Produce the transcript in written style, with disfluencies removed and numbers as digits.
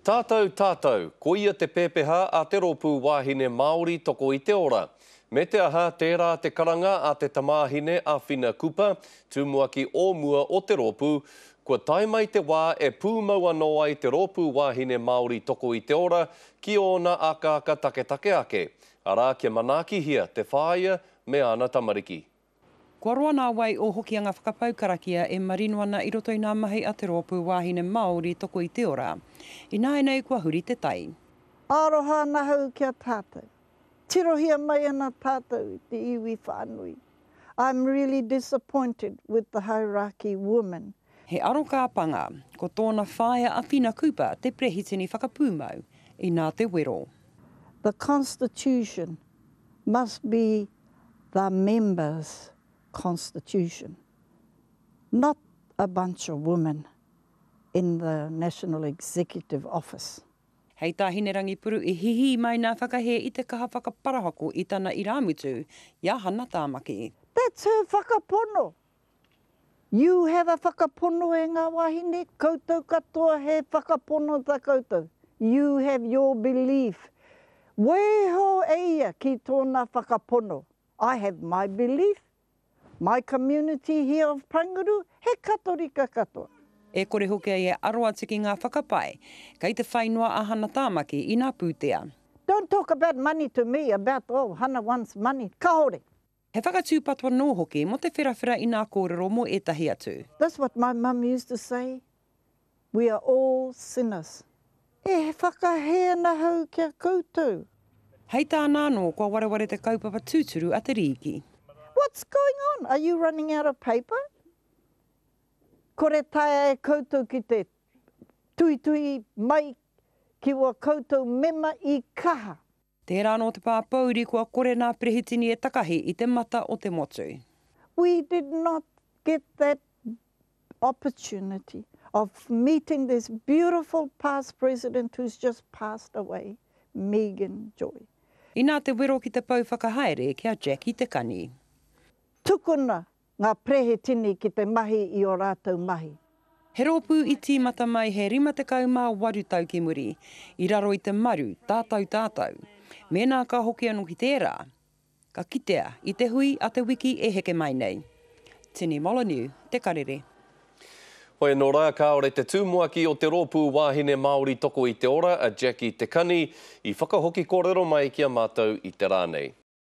Tātou, tātou, koia te pēpeha a te Rōpū Wāhine Māori Toko i te Ora. Me te aha, tērā te karanga a te tamāhine a Whina Kupa, tumuaki o mua o te rōpū, kua tae mai te wā e pūmau anō ai te Rōpū Wāhine Māori Toko i te Ora ki ōna akaaka taketake ake, arā kia manaakihia te whāea me āna tamariki. Kua roa nā wai o Hokianga Whakapau Karakia e marino ana i roto i nā mahi a te Rōpū Wāhine Māori Toko i te Ora. Ināianei kua huri te tai. Aroha ana ahau ki a tātou. Tirohia mai ana tātou i te iwi whānui. I'm really disappointed with the Hauraki women. He arokāpanga, ko tōna whaea a Whina Cooper te perehitini whakapūmau, inā te wero. The constitution must be the members constitution, not a bunch of women in the National Executive Office. Hei tā Hinerangi Puru i hihī mai nā whakahē i te kaha whakaparahako i tana irāmutu, i a Hana Tāmaki. That's her whakapono! You have a whakapono e ngā wāhine, koutou katoa he whakapono ta koutou. You have your belief. Waiho e ia ki tōna whakapono. I have my belief, my community here of Panguru, he Katorika katoa. E kore hoki ai e aro atu ki ngā whakapae, kei te whai noa a Hana Tāmaki i nā pūtea. Don't talk about money to me, about oh Hana wants money, kahore. He whakatūpato anō hoki mō te wherawhera i nā kōrero mō ētahi atu. That's what my mum used to say, we are all sinners. E whakahē ana ahau ki a koutou. Hei tāna anō, kua wareware te kaupapa tūturu a te rīki. What's going on? Are you running out of paper? Kore taea e koutou ki te tuituhi mai ki wa koutou mema i kaha. Tērā anō te pā pōuri kua kore nā Perehitini e takahi i te mata o te motu. We did not get that opportunity of meeting this beautiful past president who's just passed away, Megan Joy. Inā te wero ki te pou whakahaere ki a Jackie Te Kani. Tukuna Ngā perehitini ki te mahi i ō rātou mahi. He rōpū i tīmata mai he 58 tau ki muri, i raro i te maru tātou tātou. Mēnā ka hoki anō ki tērā, ka kitea i te hui a te wiki e heke mai nei. Tini Molyneux, Te Karere. Hoi anō rā, kāore te tumuaki o te Rōpū Wāhine Māori Toko i te Ora, a Jackie Te Kani, i whakahoki kōrero mai ki a mātou i te rā nei.